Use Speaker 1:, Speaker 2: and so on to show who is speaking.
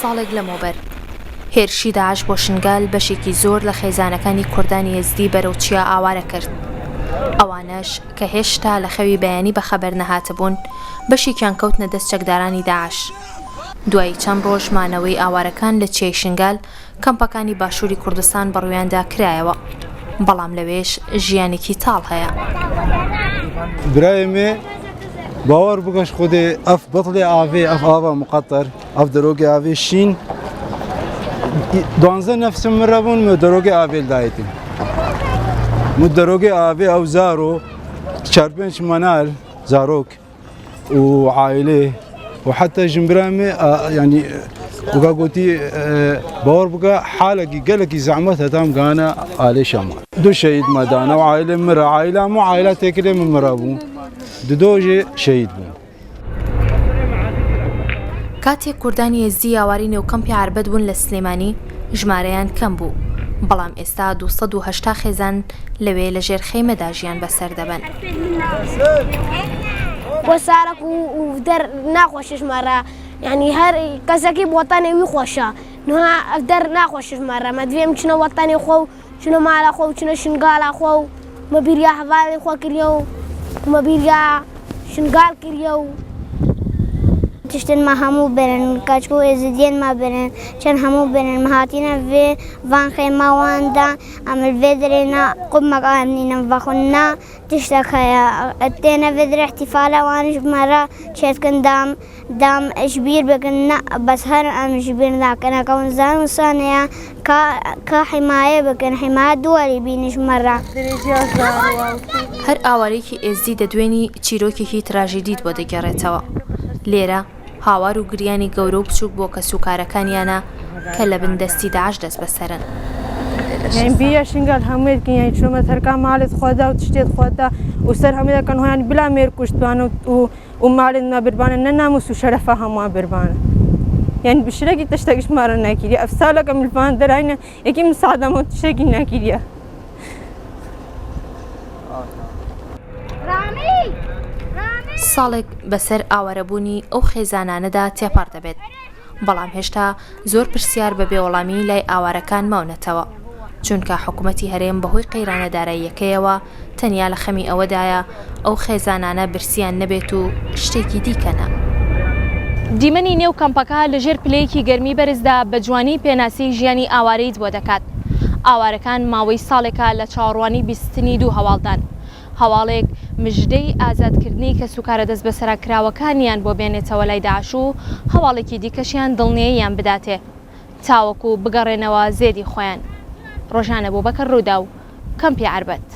Speaker 1: ساڵێک لەمەوبەر، هێرشی داعش بۆ شنگال بەشێکی زۆر لە خێزانەکانی کوردانی ئێزدی بەرەو چیا ئاوارە کرد. ئەوانەش کە هێشتا لە خەوی بەیانی بەخەبەر نەهاتبوون، بەشێکیان کەوتنە دەست چەکدارانی داعش. دوای چەند ڕۆژ مانەوەی ئاوارەکان لە چیای شنگال، کەمپەکانی باشووری کوردستان بەڕوویاندا کرایەوە، بەڵام لەوێش ژیانێکی تاڵ هەیە.
Speaker 2: برای مێ باوەڕ بکەش خودێ ئەف بەتڵێ ئاڤێ ئەف ئاڤا مقەتەر ئەف دەرۆگێ ئاڤێ شین دوانزە نەفسم مرە بوون مە دەرۆگێ ئاڤێ دایتن مو دەرۆگێ ئاڤێ ئەو زارۆ چار پێنج مەنال زارۆک و عائلێ و حتا ژنبرامێ ینی وگا گوتی باوەڕ بکە حالێکی گەلێکی زەحمەت هەتام گانە ئالێ شەمە دوو شەهید مەدانە و عائلێ مرە عائلە و عائلە تێکلێ من مرە بوو دودۆژێ شەهید بوو.
Speaker 1: کاتێک کوردانی ئێزدی ئاوارەی نێو کەمپی عەربەت بوون لە سلێمانی، ژمارەیان کەم بوو، بەڵام ئێستا 280 خێزان لەوێ لەژێر خەیمەدا ژیان بەسەر دەبەن.
Speaker 3: وەسارەک و دەر ناخۆشش مەرە یعنی هەر کەسەکی وەتەنێ وی خۆشە نها دەر ناخۆشش مەرە مەدوێم چنە وەتەنێ خۆ و چنە مالا خۆ و چنە شنگالا خۆ و مە بیریا هەڤالێ خۆ کریە و مە بیریا شنگال کریە و.
Speaker 4: تشتن مە هەموو برن کەچک و ئێزدیێن مە برن چەن هەموو برن مە هاتینە ڤێ ڤان خێما وان دا ئەم ڤێ درێ نا قومەک ئایم نینم ڤەخون نا تشتەک هەیە تێنە ڤێ درێ احتیفالە وانش مەرە چێتکن دام دام ژبیر بکن نا بەس هەر ئەم ژبیر ناکەن ئەکەون زان وسانەیە کا کا حیمایە بکن حیمایە دووەری بینش مەرە.
Speaker 1: هەر ئاوارەیەکی ئێزدی دەدوێنی چیرۆکێکی تراژیدیت بۆ دەگێڕێتەوە. لێرە هاوار و گریانی گەورە و بچووک بۆ کەسوکارەکانیانە کە لە بن دەستی داعش دەستبەسەرن.
Speaker 5: یانی بیە شنگال هەموویەکن یانی چۆمە تەرکا مالت خۆدا و تشتێت خۆدا و سەر هەموو دەکەن هۆیان بلا مێر کوشتبانە و و مالت ما بربانە نە ناموس و شەرەفە هەمووان بربانە یانی بشرەکی تشتەکیش مارە ناکیریە ئەفسالەکە ملفان دەراینە یەکی مساعدەمە تشتێکی ناکیریە.
Speaker 1: ساڵێک بەسەر ئاوارەبوونی ئەو خێزانانەدا تێپەڕ دەبێت، بەڵام هێشتا زۆر پرسیار بە بێوەڵامی لای ئاوارەکان ماونەتەوە، چونکە حکومەتی هەرێم بەهۆی قەیرانە داراییەکەیەوە تەنیا لە خەمی ئەوەدایە ئەو خێزانانە برسیان نەبێت و شتێکی دیکە نا. دیمەنی نێو کەمپەکە لە ژێر پلەیەکی گەرمی بەرزدا بە جوانی پێناسەی ژیانی ئاوارەیت بۆ دەکات. ئاوارەکان ماوەی ساڵێکە لە چاوەڕوانی بیستنی دوو هەواڵدان. هەواڵێک مژدەی ئازادکردنی کەسوکارە دەستبەسەراکراوەکانیان بۆ بێنێتەوە لای داعش و هەواڵێکی دیکەشیان دڵنیاییان بداتێ تاوەکو بگەڕێنەوە زێدی خۆیان. ڕۆژان ئەبوبەکر، رووداو، کەمپی عەربەت.